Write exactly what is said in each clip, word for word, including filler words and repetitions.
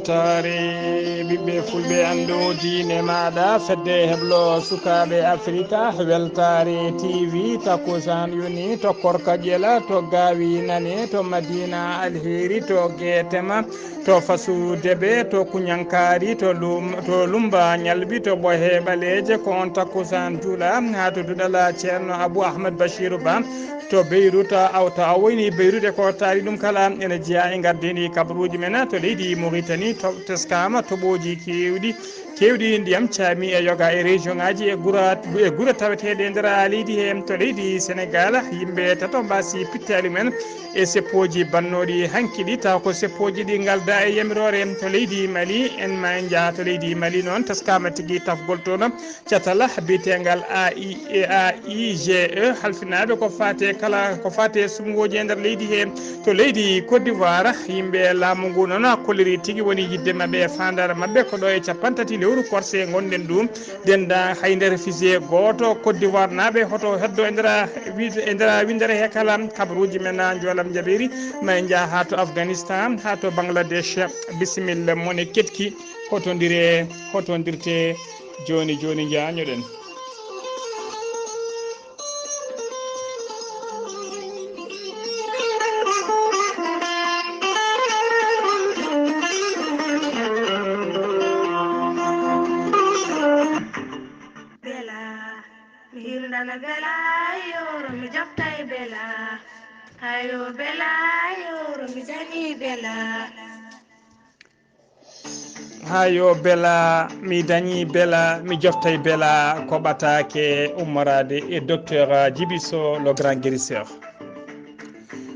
Weltaare ɓiɓɓe fulɓe, anndu diine maaɗa, fedde heblo sukaaɓe Afrika, Weltaare T V, takusan yoni to Korka Ƴela, to Gaawi Nane, to Madina Alheri, to Geetema, to Fasu Debe, to Kuñankaari, to Lum-, to Lumba Ñalbi, to Bohe Ɓaleeje, ko on takusan juula haa to duɗala Ceerno Abu Ahmad Bashiru Ba. To Beirut, aw, to a woyni Beirut e ko taari ɗum kala, ene jeyaa e ngardiindi kabaruuji men to leydi Mauritanie, to teskaama toɓooji keewɗi, keewɗi ndiyam caami e yoga e région ŋaaji e gura, e gure taweteeɗe e nder leydi he. To leydi Senegal, yimɓe tato mbaasi pittaali men e seppooji bannooɗi hanki ɗi, tawa ko seppooji ɗi ngalda e yamiroore. To leydi Mali, en ma en njaha to leydi Mali noon, teskaama tigi tafgol toon. Catal biyeteegal A I, A I G E, halfinaaɓe ko faate kala, ko faate sumngooji e nder leydi he. To leydi Côte d'Ivoire, yimɓe laamu ngu noon kolliri tigi woni yiɗde maɓɓe e faandaare maɓɓe ko ɗo e capanɗe tati lewru korse ngonɗen ɗum. Dennda hay nder fusée gooto Côte d'Ivoire naaɓe hoto heddo e nder wi-, e nder winndere he kala. Kabaruuji men Njoolam Jabeeri, ma en njaha haa to Afghanistan, haa to Bangladesh. Bisimilla, mone ketki, hotondire, hotondirte. Jooni jooni njaañoɗen. Bela, mi hirndana Bela, yoro mi joftay Bela. Hayo Bela, yoro mi jani Bela. Haa yo Bela, mi dañi Bela, mi joftay Bela, ko ɓataake ummoraade e docteur Djibiso, le grand guérisseur.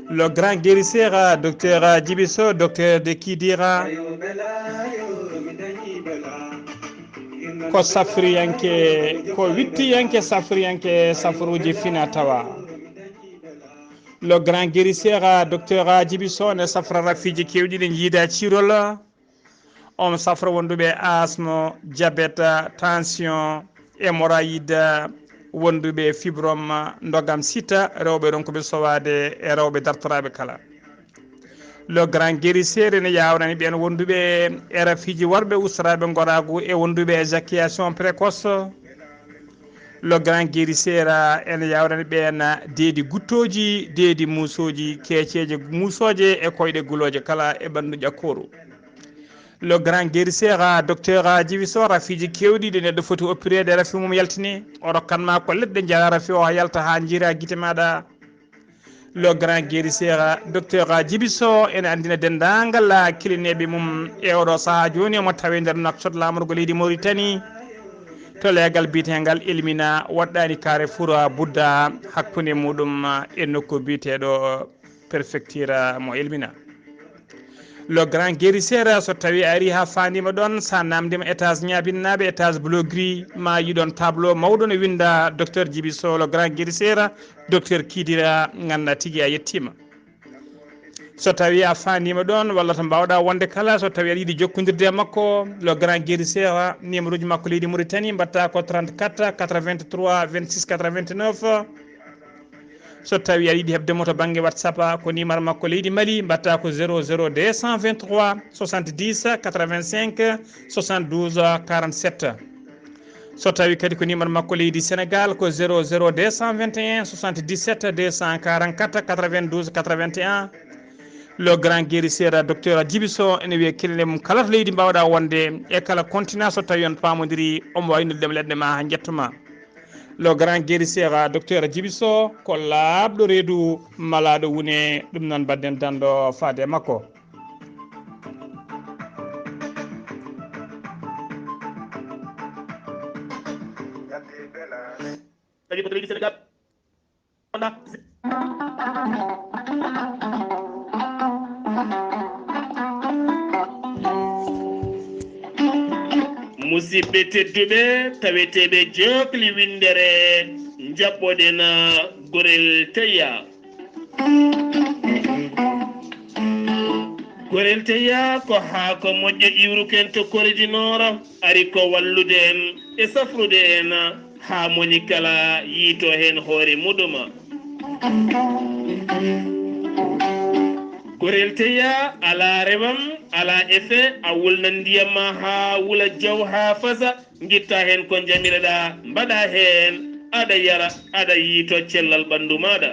Le grand guérisseur, docteur Djibiso, docteur de Kidira. Ko safriyanke, ko wittiyanke safriyanke safruuji fina tawa. Le grand guérisseur, docteur Djibiso, ne safra rafiiji keewɗi ɗi njiida cirol. On safra wonduɓe asmo, diabète, tension, hémorroïde, wonduɓe fibrome, ndogam sita, rewɓe ronkuɓe sowaade e rewɓe dartoraaɓe kala. Le grand guérisseur ne yaawrani ɓeen wonduɓe e rafiiji worɓe ustoraaɓe ngoraagu e wonduɓe éjaculation précoce. Le grand guérisseur ene yaawrani ɓeen deedi guttooji, deedi muusooji, keeceeje muusooje e koyɗe gulooje kala e ɓanndu ƴakkooru. Le grand guérisseur, docteur Djibiso, rafiiji keewɗi ɗi neɗɗo foti oppireede, rafi mum yaltini, o rokkan ma ko leɗɗe njara rafi o yalta haa njiira gite maaɗa. Le grand guérisseur, docteur Djibiso, ene anndina denndaangal kilineeɓe mum e oɗo sahaa jooni, omo tawe nder Nouakchott, laamorgo leydi Mauritanie, to leegal biyeteengal Elmina, waɗɗaani Carrefour Buddha, hakkunde muɗum e nokku biyeteeɗo préfecture mo Elmina. Le grand guérisseur, so tawi a ari haa faandiima ɗoon, sa naamndiima étage ñaabinnaaɓe, étage bleu gris, ma yiɗon tableau mawɗo no winnda docteur Djibiso, le grand guérisseur, docteur Kidira, ngannda tigi a yettiima. So tawi a faandiima ɗoon, walla to mbaawɗa wonde kala, so tawi aɗa yiɗi jokkondirde e makko, le grand guérisseur, numéro ji makko leydi Mauritanie, mbaɗta ko trente-quatre, quatre-vingt-trois, vingt-six, quatre-vingt-neuf. So tawi aɗa yiɗi heɓde mo to bannge WhatsApp, ko numéro makko leydi Mali, mbaɗta ko zéro zéro deux cent vingt-trois, soixante-dix, quatre-vingt-cinq, soixante-douze, quarante-sept. So tawi kadi ko numéro makko leydi Sénégal, ko zéro zéro deux cent vingt et un, soixante-dix-sept, deux cent quarante-quatre, quatre-vingt-douze, quatre-vingt-un. Le grand guérisseur, docteur Djibiso, ene wiya kelle mum kala to leydi mbaawɗa wonde e kala continent, so tawi on paamodiri, omo wawi noddude leɗɗe ma haa njetto ma. Le grand guérisseur, docteur Djibiso, ko laaɓɗo reedu, malaaɗo wune, ɗum noon mbaɗden danndo faade e makko. Tawi ko to leydi Senegal. Musidɓe tedduɓe, taweteeɓe jokli winndere, njaɓɓoɗen gorel teya. Gorel teya ko haako moƴƴo iwruken to Corée du Nord, ari ko wallude en e safrude en haa moni kala yiito heen hoore muɗum. Gorel teya alaa rewam, Alaa effet, a wulna ndiyam ma haa wula jaw haa fasa, ngitta heen ko njamireɗaa, mbaɗa heen, aɗa yara, aɗa yiito cellal ɓanndu maaɗa.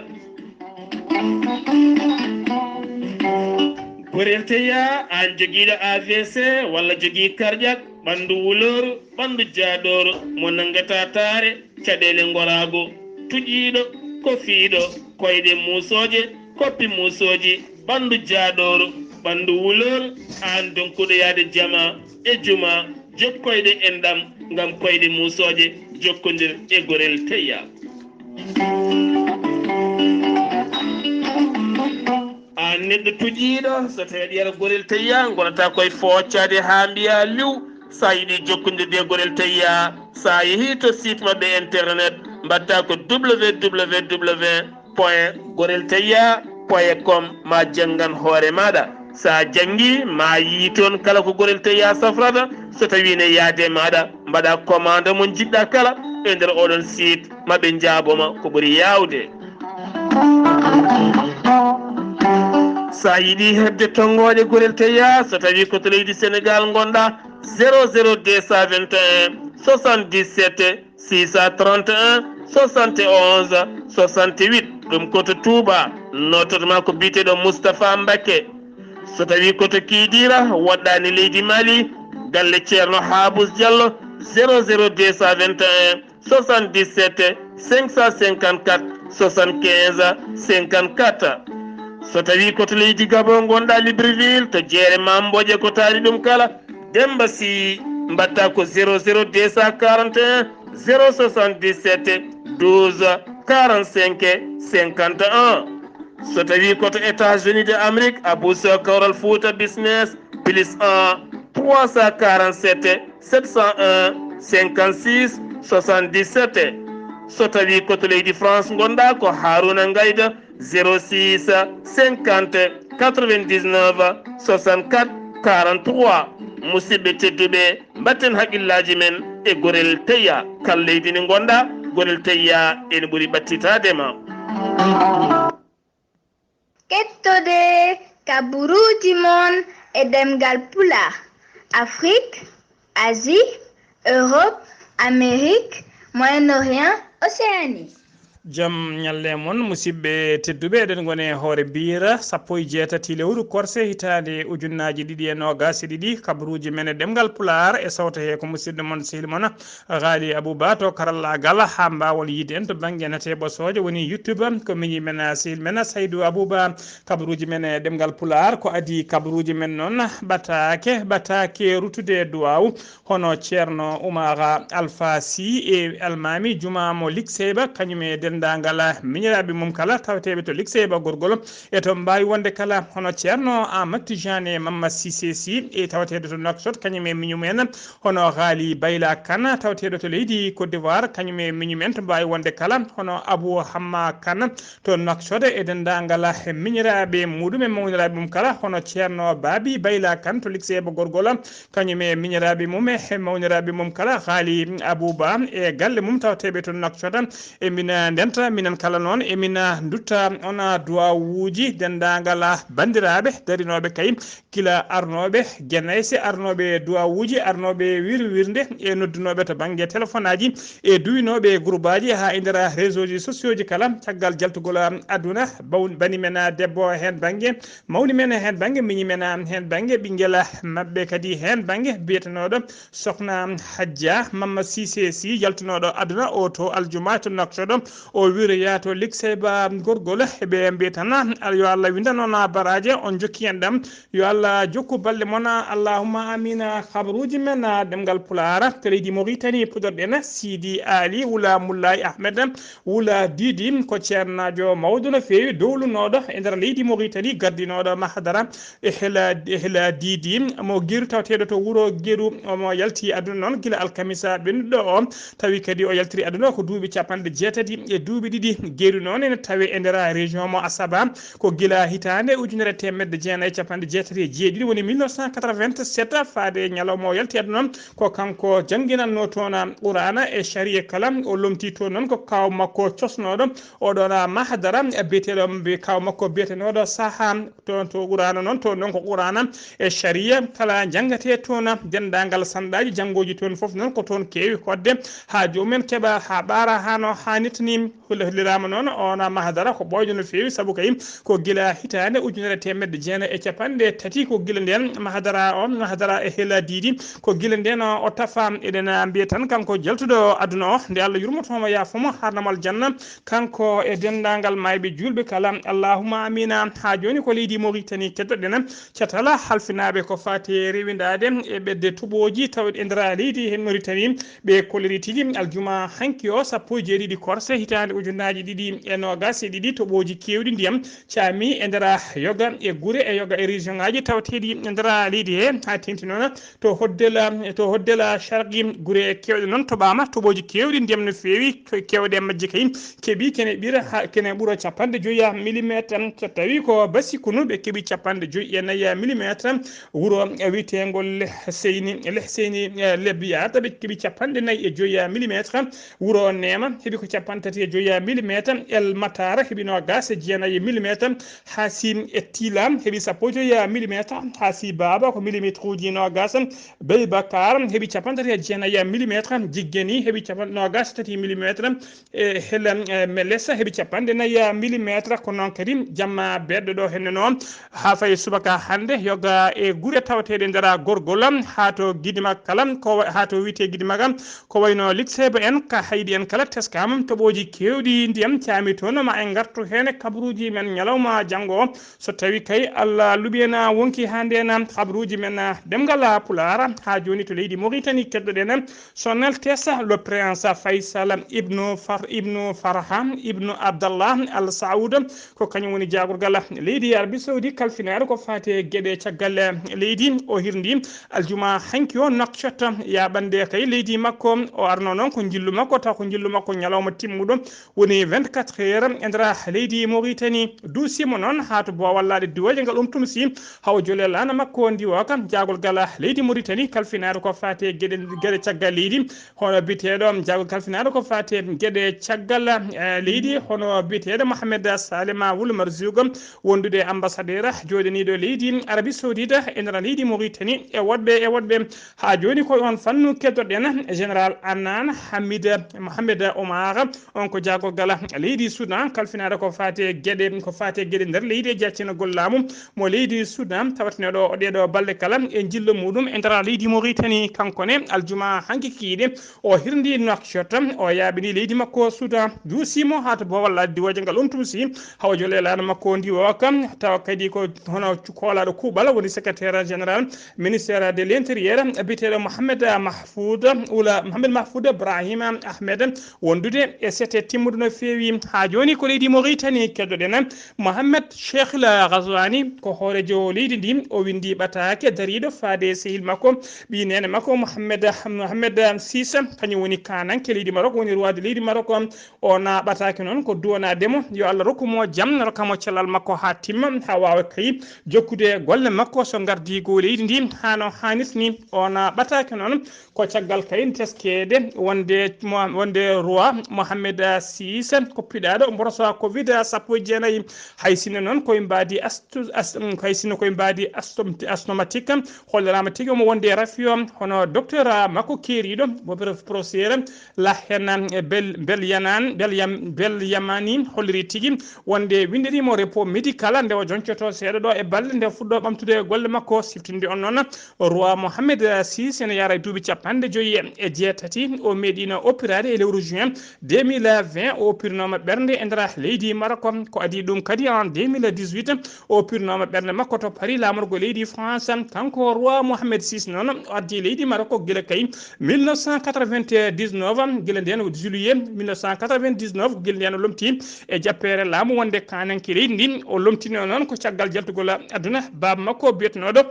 Gorel teya, aan jogiiɗo A V C walla jogii karƴak, ɓanndu wulooru, ɓanndu jaadooru, mo nanngataa taare, caɗeele ngoraago, tuƴiiɗo, kofiiɗo, koyɗe muusooje, koppi muusooji, ɓanndu jaadooru, ɓanndu wulooru, aan donkuɗo yahde jama e juma, jokkoyɗe enɗam ngam koyɗe muusooje, jokkondir e gorel teya. Aan neɗɗo tuƴiiɗo, so tawii aɗa yara gorel teya, ngonata koye foocaade haa mbiyaa liw. So a yiɗi jokkondirde e gorel teya, so a yehii to site maɓɓe internet, mbaɗta ko W W W point gorel teya point com, ma janngan hoore maaɗa. So a janngii, ma yii toon kala ko gorel teya safrata. So tawii ne yahdii e maaɗa, mbaɗa commande mo njiɗɗa kala e nder oɗon site, ma ɓe njaabo ma ko ɓuri yaawde. So a yiɗi heɓde tonngooɗe gorel teya, so tawii ko to leydi Senegaal ngonɗa, zéro zéro deux cent vingt et un soixante-dix-sept six cent trente et un soixante et onze soixante-huit. Ɗum ko to Touba, noototma ko biyeteeɗo Moustapha Mbacké. So tawii ko to Kidira, woɗɗaani leydi Mali, galle Ceerno Habous Diallo, zéro zéro deux cent vingt et un soixante-dix-sept cinq cent cinquante-quatre soixante-quinze cinquante-quatre. So tawii ko to leydi Gabon ngonɗa, Libreville, to jeere Mame Mbodje, ko taari ɗum kala, Demba Sy, mbaɗta ko zéro zéro deux cent quarante et un zéro soixante-dix-sept douze quarante-cinq cinquante et un. So tawii ko to États-Unis de Amérique, Abou Sow Kawral Fouta Business, plus un trois cent quarante-sept sept cent un cinquante-six soixante-dix-sept. So tawii ko to leydi France ngonɗa, ko Harouna Ngaïda, zéro six cinquante quatre-vingt-dix-neuf soixante-quatre quarante-trois. Musidɓe tedduɓe, mbatten haqqillaaji men e gorel teya. Kala leydi ndi ngonɗa, gorel teya ene ɓuri ɓattitaade ma. Kettode kaburuuji mon e ɗemngal Pulaar, Afrique, Asie, Europe, Amérique, Moyen-Orient, Océanie. Jam ñalle mon, musidɓe tedduɓe, eɗen ngoni e hoore biira sappo e jeetati lewru korse hitaande ujunnaaji ɗiɗi e noogaas e ɗiɗi, kaburuuji men e ɗemngal Pulaar e sawta he ko musidɗo mon, sehil mon, Ghali Abouba to karallaagal, haa mbaawon yiide en to bannge nate ɓosooje woni YouTube, ko miñi men, sehil men Saydou Abouba. Kabaruuji men e ɗemngal Pulaar, ko adii kabaruuji men noon, ɓataake, ɓataake rutude e duwaaw, hono Ceerno Oumar Alpha Sy e Almaami Jumaa mo Likseyba, kañum e denndaangal miñiraaɓe mum kala, taweteeɓe to Likseyba Gorgol, e to mbaawi wonde kala, hono Ceerno Amadou Tidiane Mamma Cissé Sy, e taweteeɗo to Nouakchott, kañum e miñum en, hono Ghali Bayla Kane, taweteeɗo to leydi Côte d'Ivoire, kañum e miñum en, to mbaawi wonde kala, hono Abou Hamma Kane, to Nouakchott e denndaangal e miñiraaɓe muɗum e mawniraaɓe mum kala, hono Ceerno Baabi Bayla Kane to Likseyba Gorgol, kañum e miñiraaɓe mum e mawniraaɓe mum kala, Haali Abouba e galle mum tawateeɓe to Nouakchott. Emin ndenta, minen kala noon, emin ndutta on duwawuuji denndaangal banndiraaɓe darinooɓe kay gila arnooɓe Genayse, arnooɓe duwawuuji, arnooɓe wirwirnde e noddunooɓe to bannge telefonaaji e duwinooɓe e gurbaaji haa e nder réseauji sociauji kala, caggal jaltugol aduna, baw-, bani men debbo heen bannge, mawni men heen bannge, miñi men heen bannge, ɓinngel maɓɓe kadi heen bannge, biyetenooɗo Sokhna Hadja Mamma Cissé Sy, yaltunooɗo aduna o to aljuma to Nouakchott, o wiroya to Likseyba Gorgol, ɓe mbiya tan, yo Allah windan on baraaje, on jokki en ɗam, yo Allah jokku balɗe mon, allahumma amina. Habaruuji men, ah, ɗemngal Pulaar, to leydi Mauritanie, puɗorɗen Sidi Ali Wula Moulay Ahmed Wula Didi, ko ceernaajo mawɗo no feewi, dowlunooɗo e nder leydi Mauritanie, gardinooɗo mahadara e hela, e hela Didi, mo Geru tawateeɗo to wuro Geru, omo yalti aduna noon gila alkamisa ɓennuɗo o, tawi kadi o yaltiri aduna ko duuɓi capanɗe jeetati e Duuɓi ɗiɗi geeru noon ene tawee e nder région mo Asaba. Ko gila hitaande ujunere teemedde jeenayi e capanɗe jeetati e jeeɗiɗi, woni mille neuf cent quatre-vingt-sept, faade e ñalawma o yalti aduna, ko kanko jannginatnoo toon Quraana e Shari'a kala. O lomtii toon noon ko kaaw makko cosnooɗo oɗon mahadara, biyeteeɗo, kaaw makko biyetenooɗo Saha, toon to Quraana noon, toon noon ko Quraana e Shari'a kala janngatee toon. Denndaangal sanɗaaji janngooji toon fof noon ko toon keewi hoɗde haa joomum en keɓa haa ɓaara haa no haanirta ni. Holliraama noon oon mahadara ko ɓooyɗo no feewi, sabu kay ko gila hitaande ujunere teemedde jeenayi e capanɗe tati, ko gila ndeen mahadara o, mahadara e Heladiidi, ko gila ndeen o tafa. Eɗen mbiya tan kanko jaltuɗo aduna o, nde Allah yurmoto mo, yaafo mo, haarna mo aljanna, kanko e denndaangal maayɓe juulɓe kala. Allahumma amiina. Haa jooni ko leydi Mauritanie keddoɗen, catal halfinaaɓe ko faati e rewindaade e ɓetde toɓooji tawɗi e nder leydi he Mauritanie. Ɓe kolliri tigi aljuma hanki o, sappo e jeeɗiɗi korse hitaande ujunnaaji ɗiɗi e noogas e ɗiɗi, toɓooji keewɗi ndiyam caami e nder yoga e gure e yoga e région ŋaaji tawteeɗi e nder leydi he, haa teeŋti noon to Hoddela, to Hoddela Sharqi, gure keewɗe noon toɓaama toɓooji keewɗi ndiyam no feewi, ko keewɗe majje kay keɓi kene ɓira ha, kene ɓura capanɗe joyi millimetre. So tawi ko Basikunu, ɓe keɓi capanɗe joyi e nayi millimetre. Wuro wiyeteengo Lehseyni, Lehseyni, eh, Lebiyaata, ɓe keɓi capanɗe nayi e joyi millimetre. Wuro Neema heɓi ko capanɗe tati e joyi millimetre. El Matara heɓi noogas e jeenayi millimetre. Haasi e Tilam heɓi sappo e joyi millimetre. Haasi Baaba ko millimetre uji noogas. Bey Bakar heɓi capanɗe tati e jeenayi millimetre. Jiggeni heɓi capanɗe noogas e tati millimetre. E Helen, eh, Melesa heɓi capanɗe nayi millimetre. Ko noon kadi jamma beɗɗo ɗo henne noon haa fayi subaka hannde, yoga e gure tawateeɗe nder gorgol, haa to Gidima kala, ko wa-, haa to wiyetee Gidima kam, ko wayno Litsebe en, ka Haydi en kala teskaama toɓooji keewɗi ndiyam caami toon, ma en ngartu heen e kabaruuji men ñalawma janngo o. So tawi kay Allah luɓi en wonki haa ndeen kabaruuji men ɗemngal Pulaar, haa jooni to leydi Mauritanie keddoɗen Son Altesse le Prince Faisal ibnu Far-, ibnu Farha ibnu Abdallah Al Saoud, ko kañum woni jaagorgal leydi Arabie Saoudite kalfinaaɗo ko faati e geɗe caggal leydi. O hirndi aljuma hanki o Nouakchott, yaaɓande kay leydi makko. O arno noon ko njillu makko, taw ko njillu makko ñalawma timmuɗo, woni vingt-quatre heures e nder leydi Mauritanie. Duusimo noon haa to Boowal Laaɗe Diwooje ngal um tumsi, hawa jole laana makko ndiwooka. Jaagol gala leydi Mauritanie kalfinaaɗo ko faati e geɗe, geɗe caggal leydi, hono biyeteeɗo, jaagol kalfinaaɗo ko faati e geɗe caggal, eh, leydi, hono biyeteeɗo Mohamed Salema Wul Marzouk, wondude ambassadeur jooɗaniiɗo leydi Arabie Saoudite e nder leydi Mauritanie, e woɗɓe, e woɗɓe. Haa jooni ko e oon fannu keddoɗen Général Annan Hamid Mohamed Omar, on ko jaagorgal leydi Soudan kalfinaaɗo ko faati e geɗe, ko faati e geɗe nder leydi e jaacinagol laamu mo leydi Soudan, tawatnooɗo o ɗeeɗo balɗe kala e njillo muɗum e nder leydi Mauritanie. Kanko ne aljuma hanki kiiɗe o hirndi Nouakchott, o yaaɓini leydi makko Soudan, duusimo haa to Boowal Laaɗe Diwooje ngal um tumsi, hawa jole laana makko ndiwooka. Tawa kadi ko hono koolaaɗo kuuɓal woni secrétaire général ministère de l'Intérieur, biyeteeɗo Mohamed Mahfoud Oula, Mohamed Mahfoud Brahim Ahmed, wondude e sete timmuɗo no feewi. Haa jooni ko leydi Mauritanie keddoɗen Mohamed Cheikh El Ghazouani, ko hooreejo leydi ndi. O winndi ɓataake dariiɗo faade e sehil makko, ɓii neene makko Mohamed, Mohamed Six, kañum woni kaananke leydi Maroc, woni roi de leydi Maroc. O na ɓataake noon ko duwanaade mo, yo Allah rokku mo jam, rokka mo cellal makko haa timma, haa waawa kay jokkude golle makko so ngardiigu leydi ndi haa no haanirta ni. O na ɓataake noon ko caggal kay teskeede wonde mo-, wonde roi Mohamed Six ko piɗaaɗo mboros covid sappo e jeenayi. Hay sinno noon koye mbaadi astu-, as-, mm, hay sinno koye mbaadi astom-, astomatique, holliraama tigi omo wonde e rafi o, hono docteur makko keeriiɗo, mo prof-, professeur Lahen, eh, Bel-, Bel Yanan, Bel Yam-, Bel Yamani holliri tigi wonde winndiriimo repos médical nde o joñcoto seeɗa ɗo e balɗe nde fuɗɗo ɓamtude golle makko. Siftinde on noon, roi Mohamed Six ene yahra e duuɓi capanɗe joyi e jeetati. O meeɗiino oppiraade e lewru juin deux mille vingt. O oppirnooma ɓernde e nder leydi Maroc. Ko adii ɗum kadi en deux mille dix-huit, o oppirnooma ɓernde makko to Paris, laamorgo leydi France. Kanko roi Mohamed Six noon, o addi leydi Maroc gila kay mille neuf cent quatre-vingt-dix-neuf, gila ndeen juillet mille neuf cent quatre-vingt-dix-neuf, gila ndeen o lomti e jappeere laamu wonde kaananke leydi ndi. O lomtino noon ko caggal jaltugol aduna baaba makko biyetenooɗo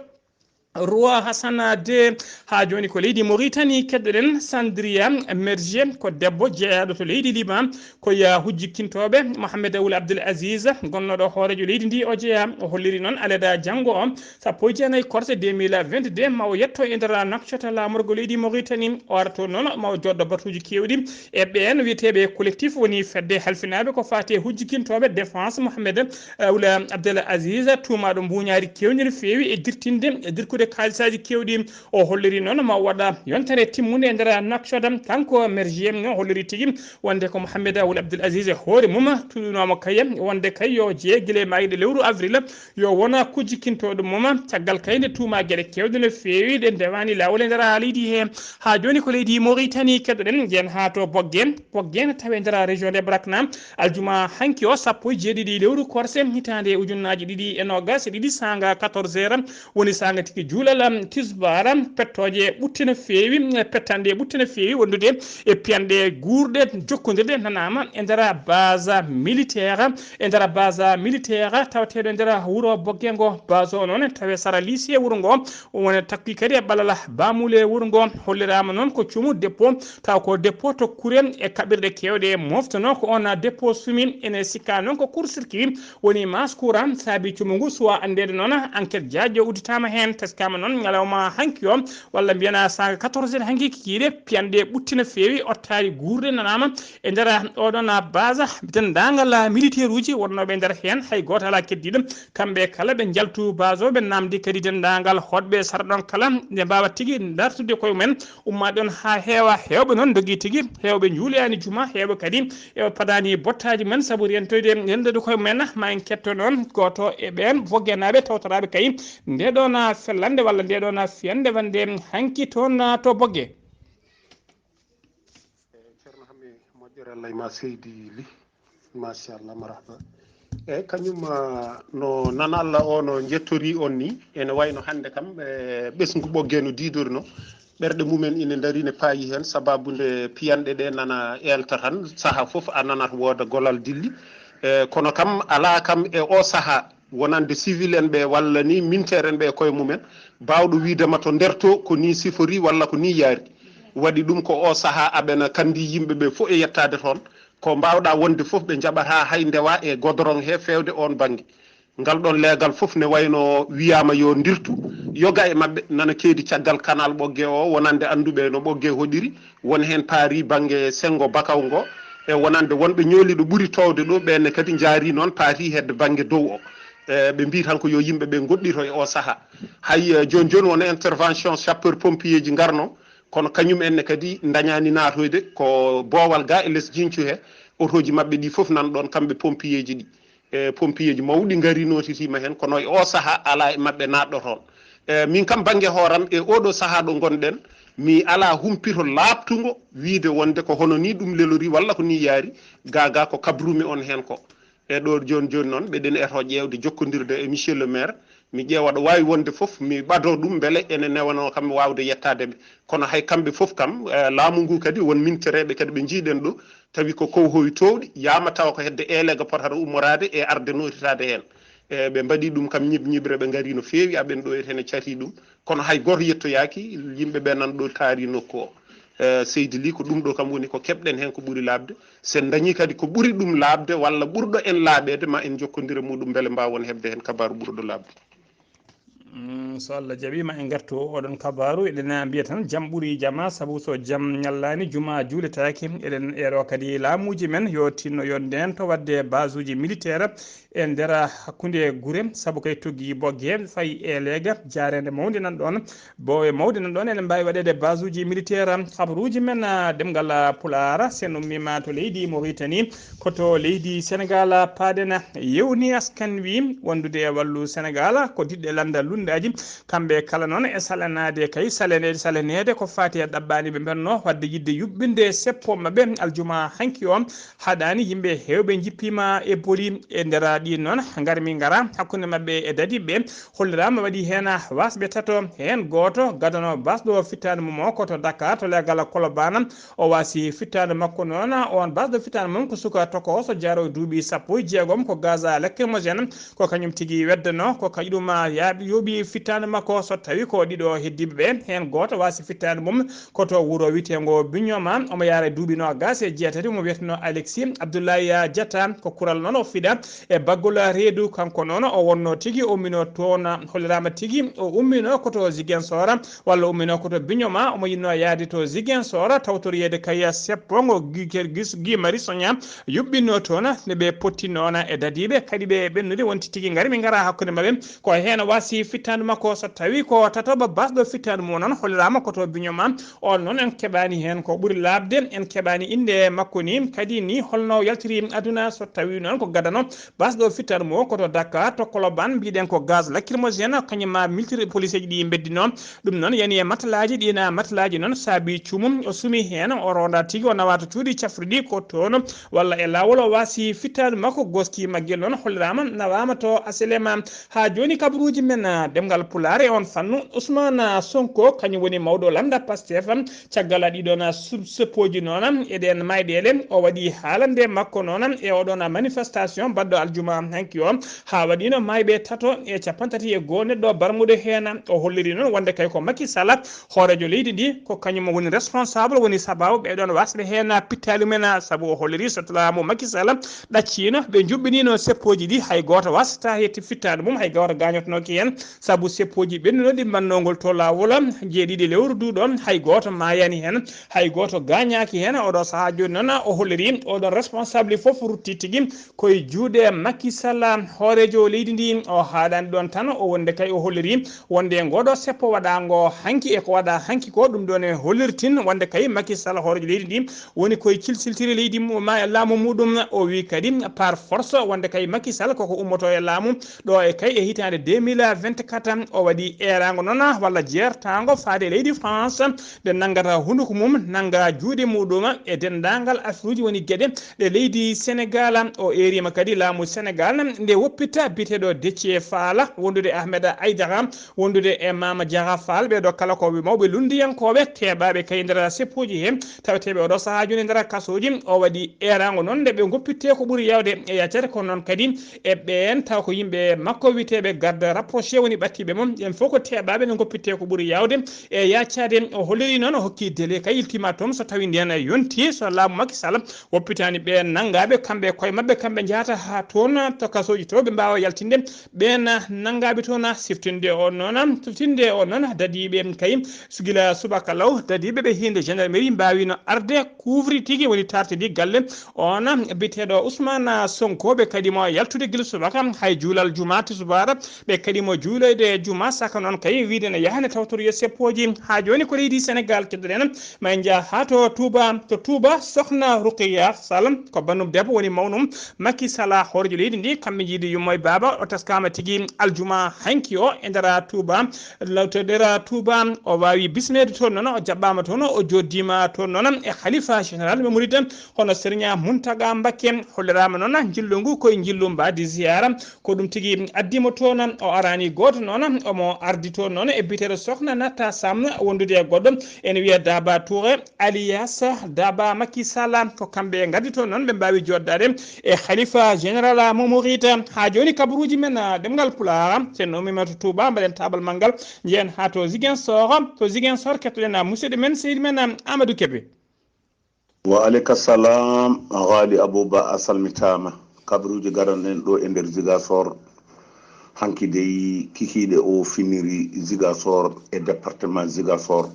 Roi Hassana deux. Haa jooni ko leydi Mauritanie keɗɗoɗen. Sandria Mergier ko debbo jeeyaaɗo to leydi Liban, ko ya hujjikintooɓe Mohamed Ould Abdel Aziz, gonnooɗo hooreejo leydi ndi, o jeyaa. O holliri noon aleda janngo o, sappo e jeenayi korse deux mille vingt-deux, ma o yetto e nder Nouakchott, laamorgo leydi Mauritanie. O ara toon noon, ma o jooɗo batuuji keewɗi e ɓeen wiyeteeɓe collectif, woni fedde halfinaaɓe ko faati e hujjikintooɓe défense Mohamed Ould Abdel Aziz, tuumaaɗo mbuuñaari keewndi no feewi e dirtinde, e dirkude kaalisaaji keewɗi. O holliri noon ma o waɗa yontere timmunde e nder Nouakchott. Kanko Mergier o holliri tigi wonde ko Mohamed Ould Abdel Aziz e hoore mum tuɗunooma kay, wonde kay yo jeye gila e maayde lewru avril, yo wona kujjikintooɗo mum. Caggal kay nde tuuma geɗe keewɗe no feewi, ɗe ndewaani laawol e nder leydi he. Haa jooni ko leydi Mauritanie keɗɗoɗen, njen haa to Bogge. Bogge ne tawe nder région de Brakna. Aljuma hanki o, sappo e jeeɗiɗi lewru korse, hitaande ujunnaaji ɗiɗi e noogas e ɗiɗi, saanga quatorze heures, woni saanga tigi juulal, am, tisbaar. Pettooje ɓutte no feewi, pettanɗe ɓutte no feewi wondude e piyanɗe guurɗe jokkondirɗe nanaama e nder base militaire, e nder base militaire tawateeɗo e nder wuro Bogge ngo. Base o noon tawe sara lycée wuro ngo, woni takki kadi e ɓalal bamule wuro ngo. Holliraama noon ko cuumu dépôt, taw ko dépôt to kure e kaɓirɗe keewɗe moftanoo ko oon dépôt sumi. Ene sikkaa noon ko court circuit woni masse courant saabi cuumu ngu, suwa anndeede noon enquête jaajɗo udditaama heen. Teskaama noon ñalawma hanki o, walla mbiyen saanga quatorze heures hanki kikiiɗe, piyanɗe ɓutti no feewi, ottaari guurɗe nanaama e nder oɗon base. Denndaangal militaire uji wonnooɓe e nder heen, hay gooto alaa keddiiɗo. Kamɓe kala ɓe njaltu base o, ɓe naamndi kadi denndaangal hoɗɓe sara ɗon kala, nde mbaawa tigi dartude koye mumen, umma ɗon haa heewa. Heewɓe noon ndogii tigi, heewɓe njuuloyaani juma, heewɓe kadi eɓe padaani bottaaji mumen sabu rentoyde, rentoyde koye mumen. Ma en ketto noon gooto e ɓeen Boggenaaɓe tawtoraaɓe kay nde ɗoon fellande walla nde ɗoon fiyande wonde hanki toon to Bogge. Ceerno Hammet, moƴƴere Allah e ma seydi Ly. Machallah, marhaba. Eeyi, kañum, ah, no Nana Allah o no njettori on ni, ene wayno hannde kam, e ɓesngu Ɓoggee no diidori no, ɓerɗe mumen ine ndari ne paayi heen, sababu nde piyanɗe ɗe nana eelta tan, saha fof a nanat wooda golal dilli. E, kono kam, alaa kam e o saha wonande civil en ɓe walla ni militaire en ɓe e koye mumen, baawɗo wiidema to nder to ko ni sifori walla ko ni yaari. Waɗi ɗum ko o saha aɓena kandi yimɓe ɓe fof e yettaade toon. Ko mbaawɗa wonde fof ɓe njaɓata hay ndewa e godorong he feewde oon bannge. Ngal ɗoon leegal fof ne wayno wiyaama yo ndirtu, yoga e maɓɓe nana keedi caggal kanal Ɓoggee o, wonande annduɓe no Ɓoggee hoɗiri, won heen paari bannge senngo Bakaw ngo, e wonande wonɓe ñooli ɗo ɓuri toowde ɗo, ɓeen ne kadi njaari noon paati hedde bannge dow o. E, ɓe mbii tan ko yo yimɓe ɓe ngoɗɗito e o saha. Hay, e, jooni jooni won intervention sapeur pompier ji ngarno, kono kañum en ne kadi ndañaani naatoyde, ko boowal ga e les jiñcu he, otooji maɓɓe ɗi fof nan ɗoon, kamɓe pompier ji ɗi. E, pompier ji mawɗi ngari nootitiima heen, kono e o saha alaa e maɓɓe naatɗo toon. E, min kam bannge hooram e oɗo saha ɗo ngonɗen, mi alaa humpito laaɓtungo wiide wonde ko hono ni ɗum lelori walla ko ni yaari, ga ga ko kabrumi on heen ko. E ɗo jooni jooni noon, mbeɗen eto ƴeewde jokkondirde e monsieur le maire, mi ƴeewa ɗo waawi wonde fof, mi ɓado ɗum mbele ene newanoo kam waawde yettaade ɓe. Kono hay kamɓe fof kam, e, laamu ngu kadi won mintereeɓe kadi ɓe njiiɗen ɗo, tawi ko kowhowi toowɗi, yaama tawa ko hedde eeleega potata ummoraade e arde nootitaade heen. E, ɓe mbaɗi ɗum kam ñib-ñibre, ɓe ngari no feewi, aɓen ɗo ete ne cati ɗum. Kono hay gooto yettoyaaki, yimɓe ɓe nan ɗo taari nokku o. E, seydi Ly, ko ɗum ɗo kam woni ko keɓɗen heen ko ɓuri laaɓde. So en ndañii kadi ko ɓuri ɗum laaɓde walla ɓurɗo en laaɓeede, ma en njokkondire muɗum mbele mbaawon heɓde heen kabaaru ɓurɗo laaɓde. Mm, so Allah jaɓiima en ngartu oɗon kabaaru, eɗen mbiya tan jam ɓuri jama, sabu so jam ñallaani, juma juuletaaki. Eɗen eero kadi laamuuji men yo tinno yo ndento waɗde basuuji militaire e nder hakkunde gure, sabu kay tuggi Bogge fayi e leega, jaareende mawnde nan ɗoon, boowe mawɗe nan ɗoon, ene mbaawi waɗeede basuuji militaire. Habaruuji men, ah, ɗemngal, ah, Pulaar, so en ummiima to leydi Mauritanie, ko to leydi Senegaal paaɗen. Yewni askan wi wondude e wallu Senegaal, ko diɗɗe lannda lunndaaji, kamɓe kala noon e salanaade kay, salene-, saleneede ko faati e ɗaɓɓaani ɓe mbennoo, waɗde yiɗde yuɓɓinde seppo maɓɓe aljuma hanki o. Haɗaani, yimɓe heewɓe njippiima e boli e nder ɗiin noon, ngarmi ngara hakkunde maɓɓe e dadiiɓe. Holliraama waɗi heen waasɓe tato, heen gooto gadano baasɗo fittaandu mum o ko to Dakar, to leegal Kolobaan. O waasi fittaandu makko noon, oon baasɗo fittaandu mum ko suka tokooso jaarowo duuɓi sappo e jeegom, ko Gaza Lacrymogène, ko kañum tigi weddanoo, ko kañum yaaɓi, yooɓi Fittaandu makko, so tawii ko ɗiɗo heddiiɓe ɓe, heen gooto waasi fittaandu mum ko to wuro wiyeteengo Biñoma, omo yaara e duuɓi noogaas e jeetati, omo wiyeteno Alexis Abdoulaye Diatta, ko kural noon o fiɗa e baggol reedu. Kanko noon o wonno tigi, o ummino toon, holliraama tigi o ummino ko to Ziguinchor, walla ummino ko to Biñoma, omo yinno yaade to Ziguinchor, tawtoreede kay seppo ngo Guy Marius Sagna yuɓɓinno toon, nde ɓe potti noon e dadiiɓe, kadi ɓe ɓennude wonti tigi ngari, min ngara hakkunde maɓɓe. Ko heen waasi fittaandu makko, so tawii ko tataɓo baasɗo fittaandu mum noon, holliraama ko to Biñoma. On noon en keɓaani heen ko ɓuri laaɓde, en keɓaani innde makko ni, kadi ni holno yaltiri aduna, so tawii noon ko gadano baasɗo fittaandu mum ko to Dakar, to Colobane, mbiɗen ko gaz lacrymogène, kañum ma militiri police ji ɗi mbeddino. Ɗum noon yani e matalaaji, ɗiin matalaaji noon saabi cuumu, o sumi heen, o ronda tigi, o nawa to cuuɗi cafri ɗi ko toon, walla e laawol o waasi fittaandu makko, goski maggel noon holliraama, nawaama to Aselema. Haa jooni kabaruuji men, ah, ɗemngal Pulaar e on fannu, Ousmane Sonko, kañum woni mawɗo lannda Pastef, caggal ɗiɗon sub-, seppooji noon, e ɗeen mayɗeele, o waɗi haalande makko noon e oɗon manifestation baɗɗo aljuma hanki o, haa waɗiino maayɓe tato e cappanɗe tati e goo neɗɗo barmuɗo heen. O holliri noon wonde kay ko Macky Sall, hooreejo leydi ndi, ko kañum woni responsable, woni sabaabu ɓeɗon wasɓe heen pittaali men, sabu o holliri so laamu Macky Sall ɗacciino, ɓe njuɓɓiniino seppooji ɗi, hay gooto wasata hetti fittaandu mum, hay gooto gaañotonooki heen, sabu seppooji ɓennuno ɗi mbannongol to laawol, jeeɗiɗi lewru ndu ɗo, hay gooto maayaani heen, hay gooto gaañaaki heen. Oɗo sahaa jooni noon o holliri oɗon responsable fof rutti tigi koye juuɗe Macky Sall, hooreejo leydi ndi. O haaɗaani ɗoon tan, o wonde kay o holliri wonde ngoɗo seppo waɗaango hanki e ko waɗa hanki ko, ɗum ɗoon e hollirtin wonde kay Macky Sall, hooreejo leydi ndi, woni koye cilsiltiri leydi mu-, ma-, laamu muɗum. O wi kadi par force wonde kay Macky Sall koko ummoto e laamu ɗo e kay e hitaande deux mille vingt-quatre. O waɗi eeraango noon walla jeertaango faade e leydi France, nde nanngata hunuko mum, nannga juuɗe muɗum e denndaangal affaire uji woni geɗe ɗe leydi Sénégal. O eeriima kadi laamu Sénégal nde woppita biyeteeɗo Déthié Fall wondude Ahmed Aïdara, wondude e Mama Diarra Fall. Ɓeeɗo kala ko mawɓe lunndiyankooɓe keɓaaɓe kay nder seppooji he, taweteeɓe oɗo sahaa jooni nder kasooji. O waɗi eeraango noon nde ɓe ngoppittee ko ɓuri yaawde e yaccere, kono noon kadi e ɓeen taw ko yimɓe makko wiyeteeɓe garde rapproché woni ɓattiiɓe mum. Ɓeen fof ko teɓaaɓe ɓe ngoppittee ko ɓuri yaawde e yaccaade. O holliri noon, o hokki délai kay yiltiima toon, so tawii ndeen yontii, so laamu Macky Sall woppitaani ɓe nanngaaɓe, kamɓe koye maɓɓe, kamɓe njahata haa toon to kasooji to, ɓe mbaawa yaltinde ɓeen nanngaaɓe toon. Siftinde o noon, siftinde o noon, dadiiɓe kay, so gila subaka law, dadiiɓe ɓe hiinde gendarmerie mbaawiino arde, couvrir tigi, woni tartidi galle on biyeteeɗo Ousmane Sonko. Ɓe kadi mo yaltude gila subaka, hay juulal juma tisubaar, ɓe kadi mo juuloyde juma, saka noon kay wiide ne yaha ne tawtoroya seppooji. Haa jooni ko leydi Sénégal keddoɗen. Ma en njah haa to Touba, to Touba, Sokhna Roukaya Sall, ko bannum debbo woni mawnum Macky Sall, hooreejo leydi ndi, kamɓe njiidi yumma e baaba. O taskaama tigi aljuma hanki o e nder Touba, law to nder Touba. O waawi bismeede toon noon, o jaɓɓaama toon, o jooɗdiima toon noon e Khalifa Général mo Mouride, hono Serigne Mountaga Mbacké. Holliraama noon njillu ngu koye njillu mbaadi ziyara. Ko ɗum tigi addi mo toon. O araani gooto noon, omo ardi toon noon e biyeteeɗo Sokhna Nata Sam, wondude e goɗɗo ene wiyee Daba Touré, alias Daba Macky Sall. Ko kamɓe ngaddi toon noon, ɓe mbaawi jooɗdaade e Khalifa Général mo Mouride. Haa jooni kabaruuji men, ah, ɗemngal Pulaar, so en ummiima to Touba, mbaɗen taabal manngal, njehen haa to Ziguinchor. To Ziguinchor, kettoɗen, ah, musidɗo men, seydi men, ah, Amadou Kébé. Wa aleyka salam, Ghali Abouba, a salmitaama. Kabaruuji garanɗen ɗo e nder Ziguinchor. Hanki dey kikiiɗe o finiri Ziguinchor e département Ziguinchor.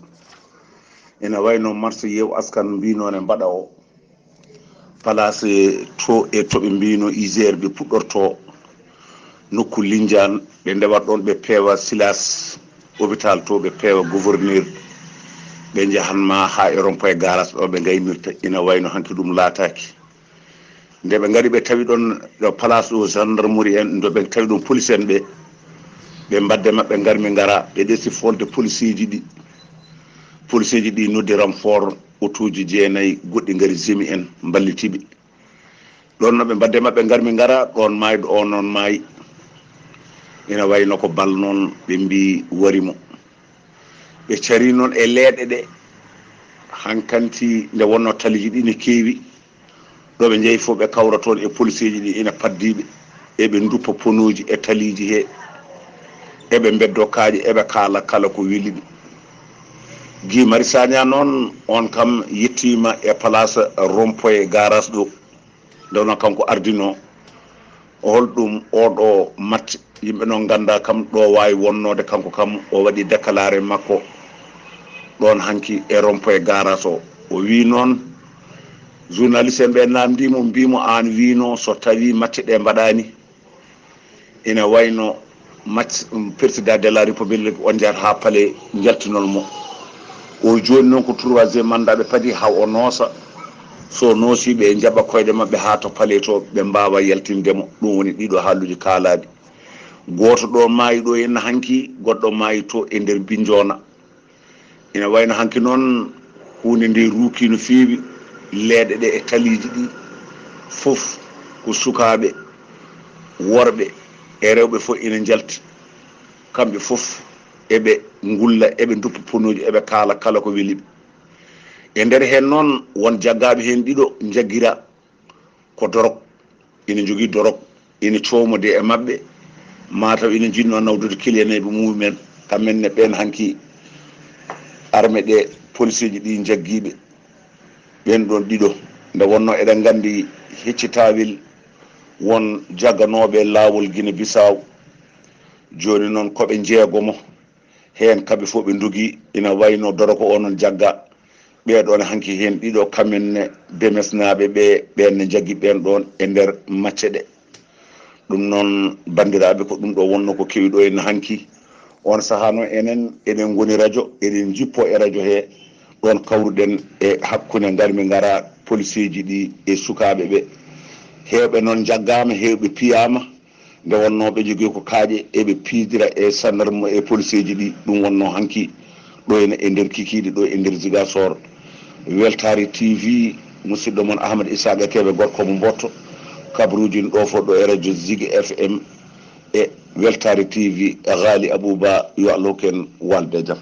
Ina wayno marché Yeew Askan mbino ne mbaɗa o. Place to e to ɓe mbino Isère ɓe puɗɗorto. Nokku Lindiane, ɓe ndewat ɗon, ɓe peewa Silas hôpital to, ɓe peewa gouverneur, ɓe njahan ma haa e rond-point garage ɗo ɓe ngaynirta, ina wayno hanki ɗum laataaki. Nde ɓe ngari, ɓe tawi ɗon ɗo place ɗo gendarmerie en, ɗo ɓe tawi ɗon police en ɓe, ɓe mbadde maɓɓe ngar mi ngara, ɓe ɗesi folde policeeji ɗi. Policeeji ɗi noddi renfort, otooji jeenayi goɗɗi ngari, zemi en mballiti ɓe. Ɗon no ɓe mbadde maɓɓe ngar mi ngara, ɗon maayɗo o noon maayi. Ina wayno ko bal noon ɓe mbi wari mo. Ɓe cari noon e leeɗe ɗe, hankanti nde wonno taliiji ɗi ne keewi. Ɗo ɓe njehi fof ɓe kawra toon e policeeji ɗi ina paddiiɓe, eɓe nduppa ponooji e taliiji he. eɓe mbeddo kaaƴe, eɓe kaala kala ko weli ɓe. Guy Marius Sagna noon, on kam yettiima e place rond-point garage ɗo. Nde wonno kanko ardino, holɗum oɗo matte? Yimɓe noon ngannda kam ɗo waawi wonnoode. Kanko kam o waɗi déclaré makko ɗoon hanki e rond-point garage o. O wii noon, journaliste en ɓe naamndii mo, mbii mo, "Aan wiino so tawii matte ɗe mbaɗaani?" Ina wayno match, um, président de la République, on njahata haa palais njaltinol mo. O jooni noon ko troisième mandat ɓe padi haa o noosa. So noosii ɓe njaɓa koyɗe maɓɓe haa to palais to, ɓe mbaawa yaltinde mo. Ɗum woni ɗiɗo haalluuji kaalaaɗi. Gooto ɗo maayi ɗo henna hanki, goɗɗo maayi to e nder Binnjoona. Ina wayno hanki noon huunde nde ruuki no feewi, leeɗe ɗe e taliiji ɗi fof ko sukaaɓe, worɓe e rewɓe fof ina njalti. Kamɓe fof eɓe ngulla, eɓe nduppa ponooji, eɓe kaala kala ko weli ɓe. E nder heen noon won jaggaaɓe heen ɗiɗo njaggira ko dorog, ina njogii dorog, ina coomodee e maɓɓe, mataw ina njinnoo nawdude kiliyaneeɓe mumen. Kamɓe ne ɓeen hanki arme ɗe, poliseeji ɗi njaggiiɓe ɓeen ɗoon ɗiɗo. Nde wonnoo eɗen nganndi heccitaawel won jagganooɓe laawol Gine Bisaaw, jooni noon ko ɓe njeegomo. Heen kamɓe fof ɓe ndogi, ina wayno dorog o noon jagga. Ɓee ɗoon hanki heen ɗiɗo kamɓe ne demesnaaɓe ɓe, ɓeen ne njaggi ɓeen ɗoon e nder macce ɗe. Ɗum noon, banndiraaɓe, ko ɗum ɗo wonno ko kewi ɗo en hanki. On sahaa noon enen eɗen ngoni rajo, eɗen njippo e rajo he ɗoon kawruɗen e hakkunde ngarmi ngara poliseeji ɗi e sukaaɓe ɓe. Heewɓe noon njaggaama, heewɓe piyaama. Nde wonnoo ɓe njogii ko kaaƴe, eɓe piidira e sandarma e poliseeji ɗi. Ɗum wonnoo hanki ɗo ene e nder kikiiɗe ɗo e nder Ziguinchor. Weltaare T V, musidɗo mon Ahmad Isaaqa Kebe, gorko mo Mboto, kabruuji ɗo fof ɗo e radio Zig F M e Weltaare T V. Ghali Abouba, yo Allah hokku en walde e jam.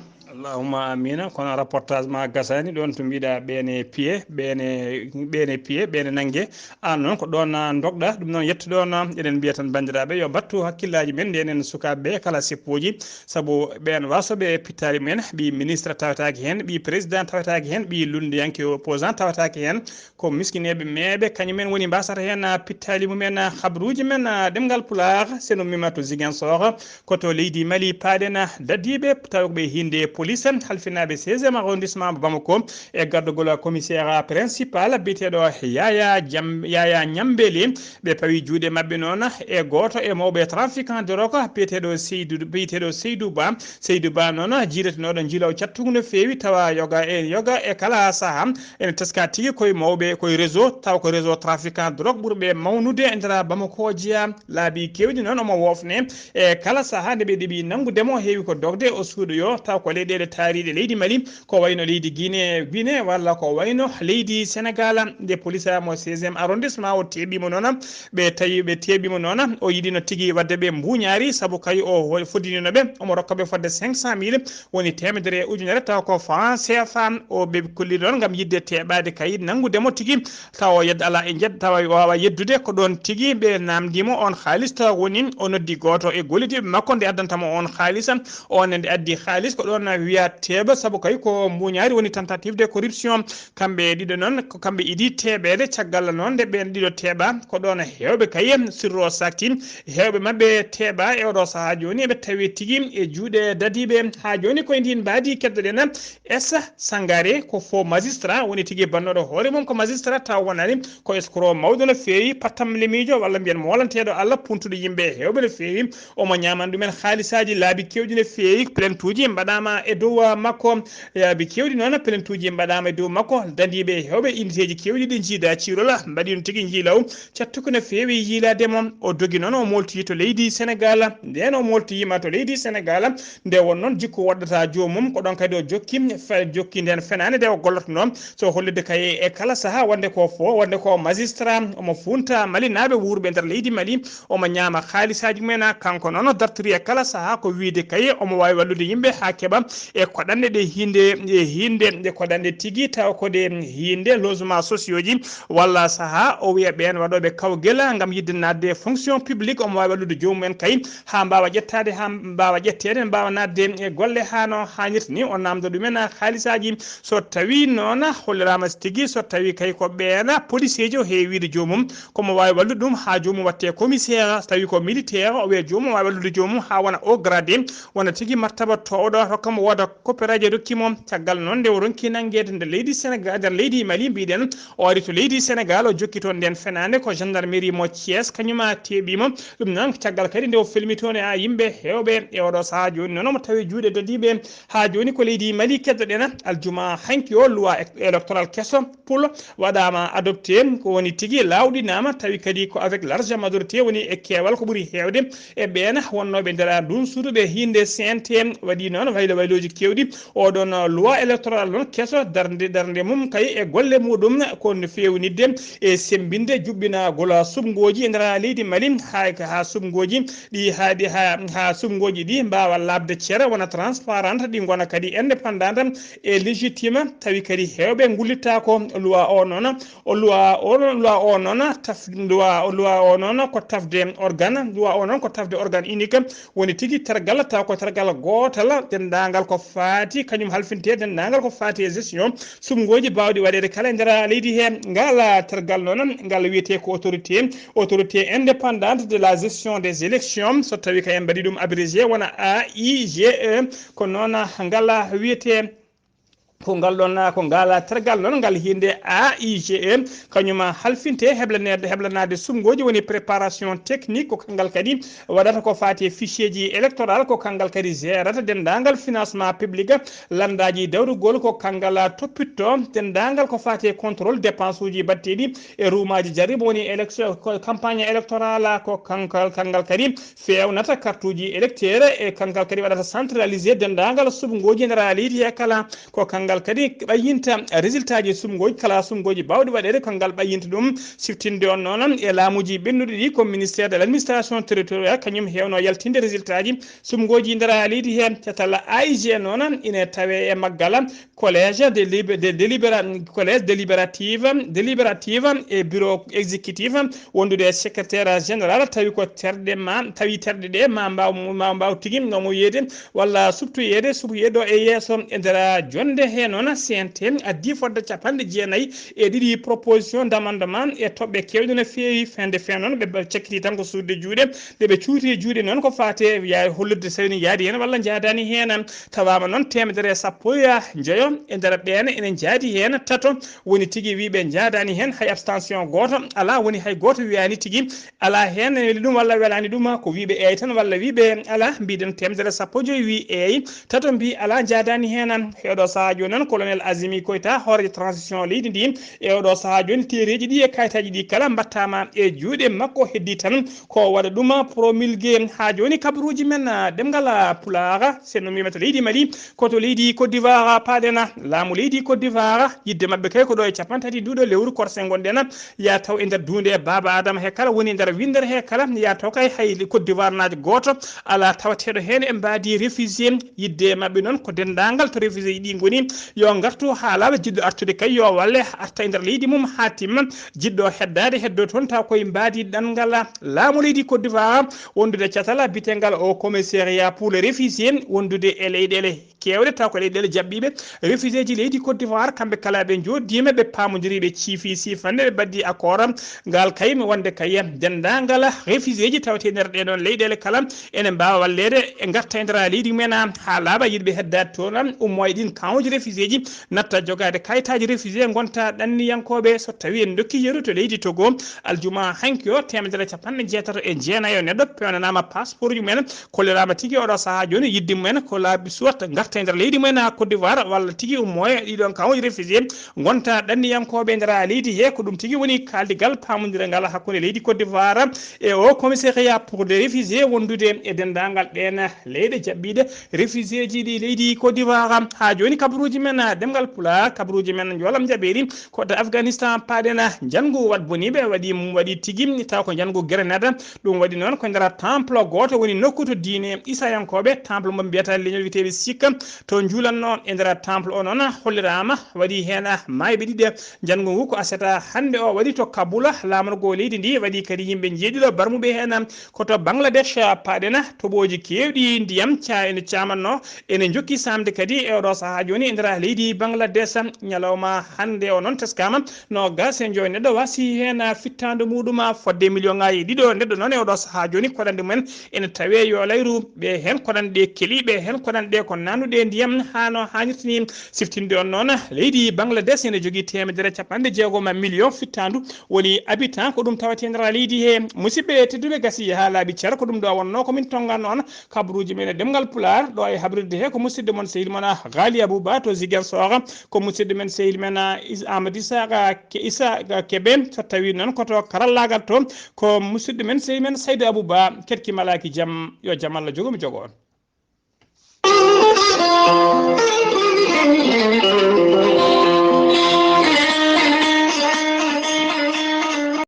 Allahumma amina. Kono reportage ma gasani ɗon to mbiɗa ɓeene piye, ɓeene, ɓeene piye, ɓeene nange. Aan noon ko ɗoon, ah, ndogɗa. Ɗum noon yettu ɗoon, ah, eɗen mbiya tan banndiraaɓe yo mbattu hakkillaaji men nde enen sukaaɓe ɓe kala seppuuji. Sabu ɓeen wasoɓe pittaali mumen, ɓi ministre tawataake heen, ɓi président tawataake heen, ɓi lunndiyanke opposant tawataake heen. Ko miskineeɓe meeɓe, kañum en woni mbasata heen, ah, pittaali mumen, ah, habruuji men, ah, ɗemngal Pulaar, seno mima to Ziguinchor, ko to leydi Mali paaɗen, ah, dadiiɓe, tawi ko ɓe hinnde police, halfinaaɓe seizième arrondissement mo Bamako, e gardogol commissaire principal biyeteeɗo Yaya Jam-, Yaya Ñambeli. Ɓe pawi juuɗe maɓɓe noon e gooto e mawɓe trafiquant de drogue biyeteeɗo Seydou, biyeteeɗo Seydou Ba. Seydou Ba noon, jiilatinooɗo njiylaw caɗtugu no feewi, tawa yoga e, yoga e kala sahaa. Ene teska tigi koye mawɓe, koye réseau, tawa ko réseau trafiquant drogue ɓurɓe mawnude e nder Bamako jeya. Laabi keewɗi noon omo woofne e kala sahaa nde ɓe ɗeɓi nanngude mo, heewi ko dogde o suuɗoyo, tawa ko leyɗeele taariiɗe leydi Mali, ko wayno leydi Guinée, Guinée walla ko wayno leydi Sénégal. Nde police mo seizième arrondissement o teeɓi mo noon, ɓe tawi ɓe teeɓi mo noon, o yiɗino tigi waɗde ɓe mbuuñaari, sabu kay o fodinino ɓe, omo rokka ɓe fodde cinq cent mille, woni teemedere ujunere, tawa ko franc C F A. O ɓe kolli ɗoon ngam yiɗde teeɓaade kay nanngude mo tigi, tawa o yedda alaa e njedda, tawa o waawa yeddude. Ko ɗoon tigi ɓe naamndii mo oon haalis, tawa woni o noddi gooto e gollidiiɓe makko nde addanta mo oon haalis. Oon ne nde addi haalis ko ɗoon wiya teeɓa, sabu kay ko mbuuñaari, woni tentative de corruption. Kamɓe ɗiɗo noon, ko kamɓe idii teeɓeede. Caggal noon nde ɓeen ɗiɗo teeɓa, ko ɗoon heewɓe kay sirru o sakti. Heewɓe maɓɓe teeɓa e oɗo sahaa jooni, eɓe tawi tigi e juuɗe dadiiɓe. Haa jooni koye ndiin mbaadi keddoɗen Essa Sangare, ko faux magistrat, woni tigi bannooɗo hoore mum ko magistrat, tawa wonani ko escroc mawɗo no feewi, pattam lemiijo, walla mbiyen moolanteeɗo Allah, puntuɗo yimɓe heewɓe no feewi. Omo ñaamani ɗumen haalisaaji laabi keewɗi no feewi. Plaintuuji mbaɗaama e dow, ah, makko. Laabi keewɗi noon, plaintuuji mbaɗaama e dow makko. Dandiiɓe heewɓe inditeeji keewɗi ɗi njiida ciirola, mbaɗi ɗum tigi njiilaw. Cattuki no feewi yiilaade mo. O dogi noon, o moolti to leydi Senegaal. Ndeen o mooltiima to leydi Senegaal, nde won noon jikku woɗɗata joomum, ko ɗoon kadi o jokki, fe-, jokki ndeen fenaande nde o gollotonoo. So hollirde kay e kala sahaa wonde ko fo, wonde ko magistrat, omo funta Malinaaɓe wuurɓe nder leydi Mali, omo ñaama haalisaaji mumen. Kanko noon o dartori e kala sahaa ko wiyde kay omo waawi wallude yimɓe haa keɓa e koɗanɗe ɗe hinde e hinde ɗe koɗanɗe tigi taw ko ɗe hinde logement sociaux ji walla saha o wiya ɓen waɗoɓe kawgela ngam yidde nadde e fonction publique omo wawi wallude jomumen kay ha mbawa ƴettade ha mbawa ƴettede mbawa nadde e golle hano hannirta ni o namdo ɗumen halisaji so tawi noon hollirama tigi so tawi kay ko ɓen policier ji o heewi wiide jomum komo wawi wallude ɗum ha jomum watte commissaire so tawi ko militaire o wiya jomum wawi wallude jomum ha wona au gradé wona tigi martaba towɗo hokkamo wooda copperaji e rokkimo caggal noon nde o ronki nangede nder leydi sénégal nder leydi mali mbiɗen o ari to leydi sénégal o jokki toon nden fenande ko gendarmerie mo thies kañuma teɓimo ɗum noon caggal kadi nde o felmi toon e a yimɓe hewɓe e oɗo saaha joni noon omo tawi juuɗe dadiɓe ha joni ko leydi mali keddoɗen aljuma hanki o loi électoral keso pul waɗama adopté ko woni tigi lawɗinama tawi kadi ko avec large majorité woni e keewal ko ɓuuri hewde e ɓen wonnoɓe nder ndun suudu ɓe hinde cnt waɗi noon waylo wayloji kewɗi oɗon loi électoral noon keso darde darde mum kay e golle muɗum ko fewnidde e sembinde juɓɓinagol subgoji e nder leydi mali ha ha subgoji ɗi haɗi ha ha subgoji ɗi mbawa labde cere wona transparente ɗi gona kadi indépendante e légitime tawi kadi hewɓe gullitta ko loi o noon o loi o loi o noon taf loi loi o noon ko tafde organe loi o noon ko tafde organe unique woni tigi tergal taw ko tergal gotal dendagal ko faati kañum halfinte dendagal ko faati e gestion subgoji bawɗi waɗede kala e nder leydi he ngal tergal noon ngal wiyete ko autorité autorité indépendante de la gestion des élections so tawi ka en mbaɗi ɗum abrégé wona aige ko noon ngal wiyete ko ngal ɗon ko ngal tergal noon ngal hinde aige kañum halfinte heblanede heblanade subgoji woni préparation technique ko kangal kadi waɗata ko faati e fichier ji électoral ko kangal kadi gérata dendagal financement public landaji dawrugol ko kangal toppitto dendagal ko faati e contrôle dépense uji batteɗi e rumaji jarribo woni élection campagne électorale ko kangal kangal kadi fewnata kartuji électeur e kangal kadi waɗata centralisé dendagal subgoji nder leydi he kala ko kangal kadi ɓayyinta résultat ji subgoji kala subgoji bawɗi waɗede kangal ɓayyinta ɗum siftinde on noon e laamuji ɓennuɗi ɗi ko ministère de l'administration territoriale kañum hewno yaltinde résultat ji subgoji nder leydi he catal aige noon ine tawe e maggal collège de, de délibéra, collège délibérative délibérative e bureau exécutif wondude e secrétaire général tawi ko terɗe ma tawi terɗe ɗe ma mbaw ma mbaw tigi nomo wiyede walla subtoyeede subtoyeede ɗo e yeeso e nder jonde he noon cnt addi fodde capanɗe jeenayi e ɗiɗi proposition d' amendement e toɓɓe kewɗe no feewi fende fe noon ɓe cakkiti tan ko sudde juuɗe nde ɓe cuuti e juuɗe noon ko faate yaade hollirde so woni yaadi heen walla njaadaani heen tawaama noon teemedere e sappo e njeyo e nder ɓeen ene njaadi heen tato woni tigi wiiɓe njaadaani heen hay abstention gooto alaa woni hay gooto wiyaani tigi alaa heen ene weli ɗum walla welaani ɗum ko wiiɓe eey tan walla wiiɓe alaa mbiɗen teemedere sappo joyi wii eey tato mbi alaa njaadaani heen heɗo sahaa jooni noon colonel Azimi Koyta hoorejo transition leydi ndi e oɗo sahaa jooni teereeji ɗi e kayitaaji ɗi kala mbattaama e juuɗe makko heddii tan ko waɗa ɗum promulgué haa jooni kabaruuji men ɗemngal pulaar sinno mbiyata leydi mali koto leydi côte d'ivoire paaɗen laamu leydi côte d'ivoire yidde maɓɓe kay ko ɗo e capanɗe tati nduɗo lewru korse ngonɗen ya taw e nder duunde e baaba adama he kala woni nder winndere he kala ya taw kay hay côte d'ivoire naajo gooto alaa tawateeɗo heen e mbaadi réfugié yidde maɓɓe noon ko denndaangal to réfugié ji ɗi ngoni yo ngartu haa laaɓa jiɗɗo artude kay yo walle arta e nder leydi mum haa timma jiɗɗo heddaade heddo toon taw koye mbaadi ɗanngal laamu leydi côte d'ivoire wondude catal bitengal o commissariat pour le réfugié wondude e leyɗeele kewɗe taw ko leyɗeele jaɓɓiiɓe réfugié ji leydi côte d'ivoire kamɓe kala ɓe njooɗdiima ɓe paamondiri ɓe ciifi siifannde ɓe mbaɗdi accord ngal kay mi wonde kay denndaangal réfugié ji tawte nder ɗee ɗoon leyɗeele kala ene mbaawa walleede e ngarta e nder leydi mumen haa laaɓa yiɗɓe heddaade toon ummo e ɗiin kawuuji réfugié ji natta jogaade kayitaaji réfugié ngonta ɗanniyankooɓe so tawii en ndokki yeru to leydi togo aljuma hanki o teemedere capanɗe jeetato e jeenayo neɗɗo pewnanaama passeport ji mumen kolliraama tigi oɗo sahaa jooni yidde mumen ko laabi suwat ngarta e nder leydi mumen haa côte d'ivoire walla tigi ummo e ɗiɗon kawuuji réfugié ngonta ɗanniyankooɓe e nder leydi he ko ɗum tigi woni kaaldigal paamondiral ngal hakkunde leydi côte d'ivoire e o commissariat pour les réfugiés wondude e denndaangal ɗeen leyɗe jaɓɓiiɗe réfugié ji ɗi leydi côte d'ivoire haa jooni kabaruuji men ɗemngal pulaar kabaruuji men njoolam jaɓeeri ko to afghanistan paaɗen njanngu wat boniiɓe waɗi waɗi tigi taw ko njanngu grenade ɗum waɗi noon ko nder temple gooto woni nokku to diine isayankooɓe temple mo mbiyata leñol wiyeteeɓe sikka To njuulanno e nder temple o noon holliraama, waɗi heen maayɓe ɗiɗi. Njanngu ngu ko aset hannde o waɗi to Kabula, laamorgo leydi ndi, waɗi kadi yimɓe njeeɗiɗo barmuɓe heen. Ko to Bangladesh paaɗen, toɓooji keewɗi ndiyam ca ene caamanno, ene njokki saamde kadi e oɗo sahaa jooni e nder leydi Bangladesh. Ñalawma hannde o noon teskaama no gaas e joy neɗɗo wasi heen fittaandu muɗum fodde million ŋaaji ɗiɗo. Neɗɗo noon e oɗo sahaa jooni koɗanɗe mumen ene tawe yo layru. Ɓe heen koɗanɗe keeli, ɓe heen koɗanɗe ko nanuɗe ndiyam haa no haanirta ni. Siftinde on noon, leydi Bangladesh ene jogii teemedere capanɗe jeegom million fittaandu woni habitant, ko ɗum tawata e nder leydi he. Musidɓe tedduɓe, gasi haa laaɓi cer, ko ɗum ɗo wonno ko min tonganno on kabaruuji men e ɗemngal Pulaar, ɗo e habrirde he ko musidɗo mon sehil mon Ghali Abouba to Ziguinchor, ko musidɗo men sehil men Is-, Amadou Issa Ke-, Issa Kebe, so tawi noon ko to karallaagal to, ko musidɗo men sehil men Saydou Abouba, keɗki malaaki jam, yo jam Allah jogo mi jogo on.